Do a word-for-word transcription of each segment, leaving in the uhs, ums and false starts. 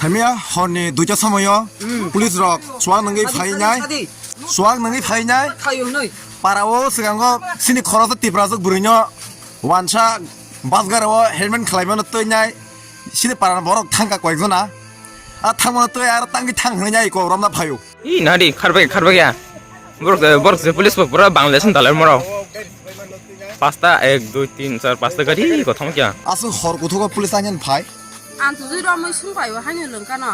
Hamya horni duita somoyo police rok chuak nangwi phainai, chuak nangwi phainai. Para o swngango sini khoroksa Tiprajwk bwrwino wansa bus gari o helmet khlaimano twinai sini para borok thangkha koyekjona. A thangmano twi aro tangwi thang hwnwi nai kok romna phaio. Ih, nadi, kharbagya, kharbagya. Borok, borok je police bo pura Bangladesh ni dalai moro. Pasta, ek, dui, tin, char, pasta gari kothom kya. Aswk hor kuthugo police ani phai. Ang tujui romwi sung phaio, haino lwngkano.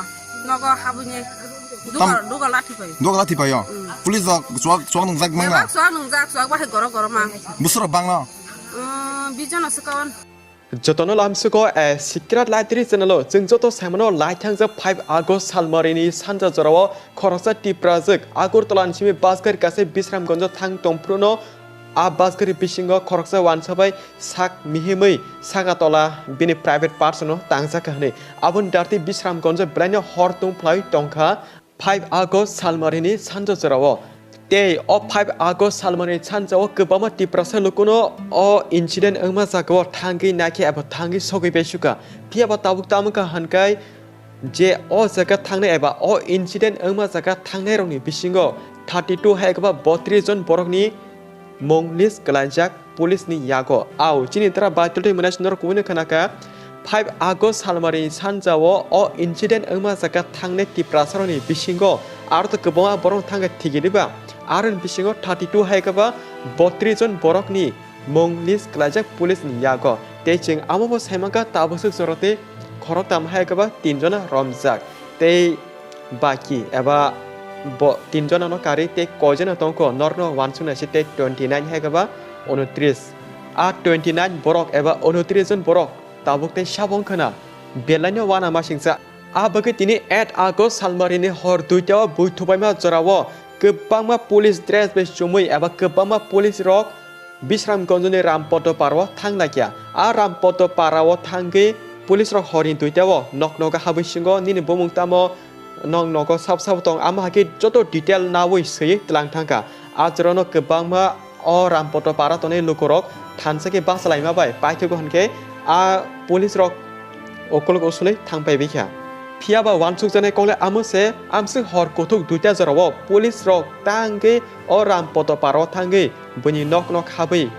Nogo habwini duga, duga lathi phaio. Duga lathi phaio. Police rok chuak, chuak nungjak mangna. Chuak nungjak, chuak bahai goro goro ma. Busuro bangno. Bijono swkaon. Jotono lamsugo, eh, Sikra Laitri channel o chwng joto saimano laithangjak five August salmarini sanja jorao khoroksa Tiprajwk Agartala ni simi bus gari kaisa Bisramganjo thang tongphruno a bus gari bisingo khoroksa wansa bai sak mihimwi sakatola bini private parts no tangjakha hwnwi. Aboni dartwi Bisramganjo belaino hor tong phlai tongkha. Five August salmarini sanja jorao. Tei o five August salmarini sanjao kwbangma Tiprasa lukuno o incident wngma jagao thangwi naikhe eba thangwi sogwi bai sukha. Phiyaba tabuk tamo wngkha hwnkhai je o jaga thangnai eba o incident wngma jaga thangnairokni bisingo thirty two hai kwba botris jon borokni mung list kwlaijak police ni yago. Au, chini tara baitoltwi mwnai norok kubuni khwnakha. Five August salmari sanjao o incident wngma jaga thangnai Tiprasarokni bisingo aro to kwbangma borok thangkha thigiriba. Aroni bisingo thirty two hai khe ba botris jon borokni mung list kwlaijak police ni yago. Tei chwng amo bo saimankha tabuk swk jora tei khoroktham hai khe ba tin jona romjak. Tei baki eba bo tin jona no karwi tei koi jona tongkho norokno uansuknai se tei twenty nine hai khe ba unotris. A twenty nine borok eba unotris jon borok tabuk tei sabo wngkha na belai no uanamasingcha. A bagwi tini eight August salmarini hor duita o buithubaima jorao kwbangma police dress bai chumui eba kwbangma police rok Bisramganjni Rampoto Parao thanglaikha. A Rampoto Parao thangwi police rok horni duita o nok nogo habwi singo nini bumung tamo, nok nogo sab sabo tong, amo hai khe joto detail naui swiwi tlang thangkha. A jorano kwbangma o Rampoto Para tonwi lukurok thansa khe bachalaima bai paithago hwnkhe a police rok ukuluk usulwi thangpai bikha. Phiyaba uansukjaknai kokle amo se, amswk hor kuthuk duita jorao police rok tangwi o Rampoto Parao thangwi buini nok nok habwi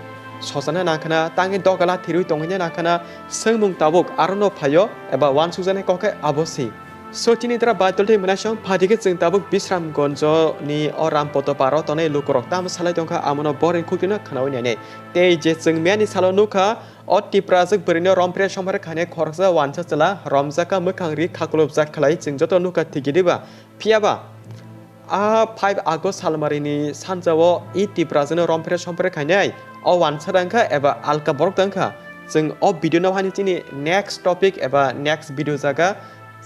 sojana nangkhana, tangwi dogala thirwi tongwina nangkhana, swngmung tabuk arono phaio eba uansukjaknai kok khe abo se. So chini tara baitoltwi mwnai song phaidi khe chwng tabuk Bisramganjni o Rampoto Parao tonwi lukurok tamo salai tongkha, amono boring khuktino khwnaui nainai. Tei je chwng miyani salo nukha, o Tiprajwk bwrwino romphre somphre khainai khoroksa uansa chwla romjakha, mwkhang ri khakulupjak khlai chwng joto nukha thigiriba. Phiyaba a five August salmarini sanjao i Tiprajwkno romphre somphre khainai o uansa tangkha eba alka borok tangkha. Chwng o video no hani chini next topic eba next video jaga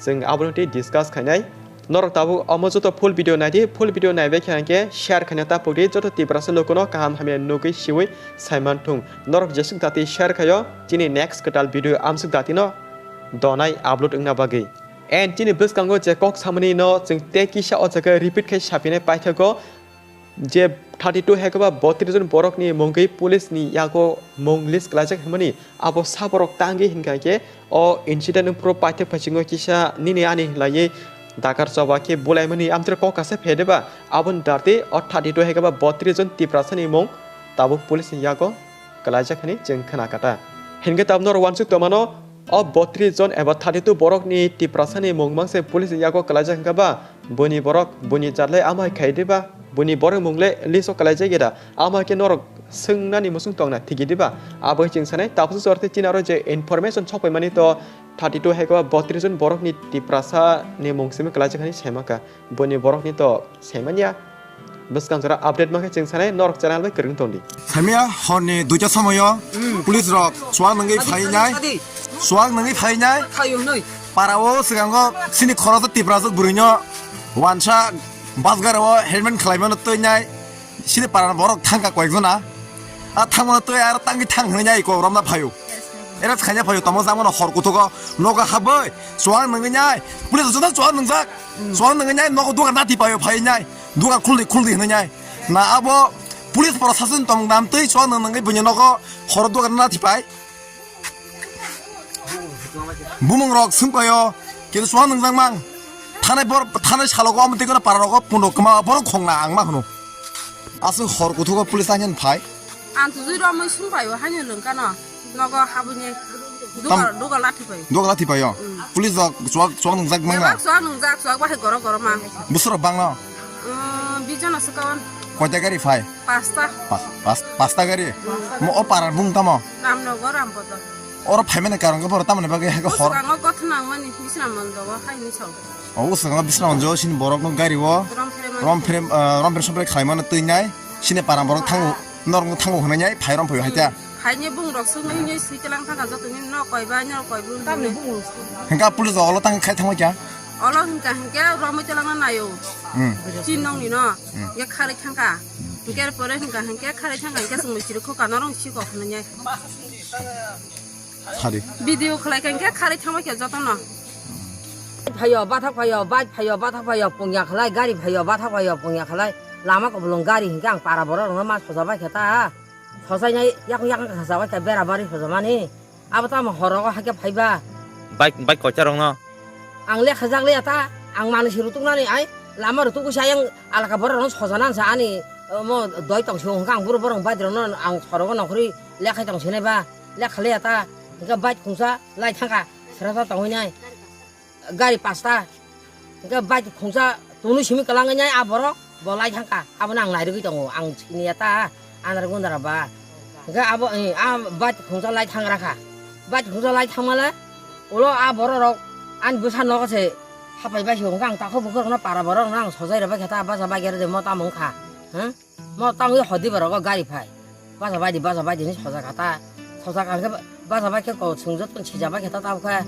chwng abono tei discuss khainai. Norok tabuk omo joto full video naidi, full video naibai khe hwnkhe share khaina ta pokdi, joto Tiprasa lukuno kaham hamya nugwi siwi saiman thung. Norok jesuk dati share khaio, chini next kwtal video amsuk dati no donai upload wngna bagwi. And chini bwskango je kok samani no chwng tei kisa o jaga repeat khai sapinai paithago. Je thirty two hai khe ba botris jon borokni mungwi police ni yago mung list kwlaijak hwnmani, abo sa borok tangwi hinkha khe o incident ni phuru paithak phaichingo kisa nini ani hinlaiwi dakar choba khe bulaimani amtwrwi kok kasa phedeba, aboni darte o thirty two hai khe ba botris jon Tiprasa ni mung tabuk police ni yago kwlaijak hwnwi chwng khna kha ta. Hinkhe tabuk norok uansuk tongmano, o botris jon eba thirty two borokni Tiprasani mung mangse police ni yago kwlaijak hinkha ba, buini borok, buini jat le amo hai khai diba, buini borok mung le list o kwlaijak ya da, amo hai khe norok swngnani muchung tongna thigi diba, abo hai chwng sanai. Tabukhe jora tei chini aro je information sokpaimani to thirty two hai khe ba botris jon borokni Tiprasani mung simi kwlaijak hinwi saimaka. Buini borokni to saimanya. Bwskang jora update mankhe chwng sanai, norok channel bai kwrwng tongdi. Saimanya horni duita somoyo police rok chuak nangwi phainai, chuak nangwi phainai. Para o swngango sini khoroksa Tiprajwk bwrwino wansa bus gari o helmet khlaimano twinai. Sini para borok thangkha koyekjona. A thangmano twi aro tangwi thang hwnwi nai kok romna phaio. Era khaina phaio, tamo jangmano hor kuthugo nogo habwi chuak nangwi nai. Police joto chuak nangjak. Chuak nangwi nai, nogo dugan nati paio phai nai. Dugan khuldi khuldi hwnwi nai. Na abo police prosason tong nam twi chuak nang nangwi buini nogo hor dugan nati pai. Bumung rok swngpaio, Kintu suang nungjak mang. Thanai bor, thanai salogo omo twi kono para rogo pundo kwma borok khongna ang ma hwno. Aswk hor kuthugo police ani phai. Ang tujui romwi sung phaio haino lwngkano. Nogo habwini dugal, dugal lathi pai. Dugal lathi paio. Mm. Police rok chuak, chuak nungjak mang na. Chuak nungjak, chuak bahai goro goro mang. Busuro bangno. Umm, bijono swkaon. Koita gari phai? Pasta. Pas-, pas-, pasta gari? Mo o parar bung tamo? Ramnogo, Rambodo. Oro phaimani karon khe boro tamoni bagwi hai khe hor? Bwskango gotho nangmani, bisna monjogo haini song. O bwskango bisna monjogo sini borokno gari o Rom phremani. Rom phrem, ah, rom phrem sompre khlaimano twi nai. Sini para borok thango, norokno thango hwnwi nai, phai rom phaio hai ta. Phaini bung rok sung nai nai sui telang thangka joto ni nok koi bai, nok koi bung. Tamni bung. Hingka police rok olo tang khai thangma kya? Olo hingka hingke romwi telangna naio. Hmm. Chin nong ni no. Hmm. Ye kharwi thangka. Hingke pore hingka hingke kharwi thangka hingke sung chiri kho kana rong si kok hwnwi nai. Sadi. Video khlai kha hingke kharwi thangma kya joto no. Phaio, bathak phaio, bike phaio, bathak phaio, pungya khlai, gari phaio, bathak phaio, pungya khlai. Lama kobolong gari hingke ang para borok rokno ma soja bai khe ta. Sojainai yakung yakung kha sabai khe bera bari sojamani. Abo tamo horogo hakhe phaiba. Bike, bike koita rokno? Ang lekha jak liya ta, ang manwi se rutuknani ai lama rutuk busi ayang alaka borok rokno sojanani sa ani, omo doi tong sio hwnkha ang buru borok bike rokno ang sorogo nongkhorwi lekhai tong sinai ba, lekha liya ta, hwnkhe bike khungsa lai thangkha srasa tongwi nai. Gari pasta. Hingke bike khungsa tunu simi kwlangwi nai a borok bo lai thangkha. Abono ang nairwgwi tongo. Ang siniya ta andar gundara ba. Hingke abo, eh, a bike khungsa lai thangra kha. Bike khungsa lai thangmale ulo a borok rok ani bwsa nogo se hapai bai se hingke ang takhuk bukhuk rokno para borok rokno ang sojai rwbai khe ta basa bike rw de mota mung kha. Hm? Mo tangwi hodi ba rogo gari phai. Basa bai di, basa bai di hinwi sojak kha ta. Sojak kha khe basa bai khe kok swngjak tong sijak bai khe ta tabukhe.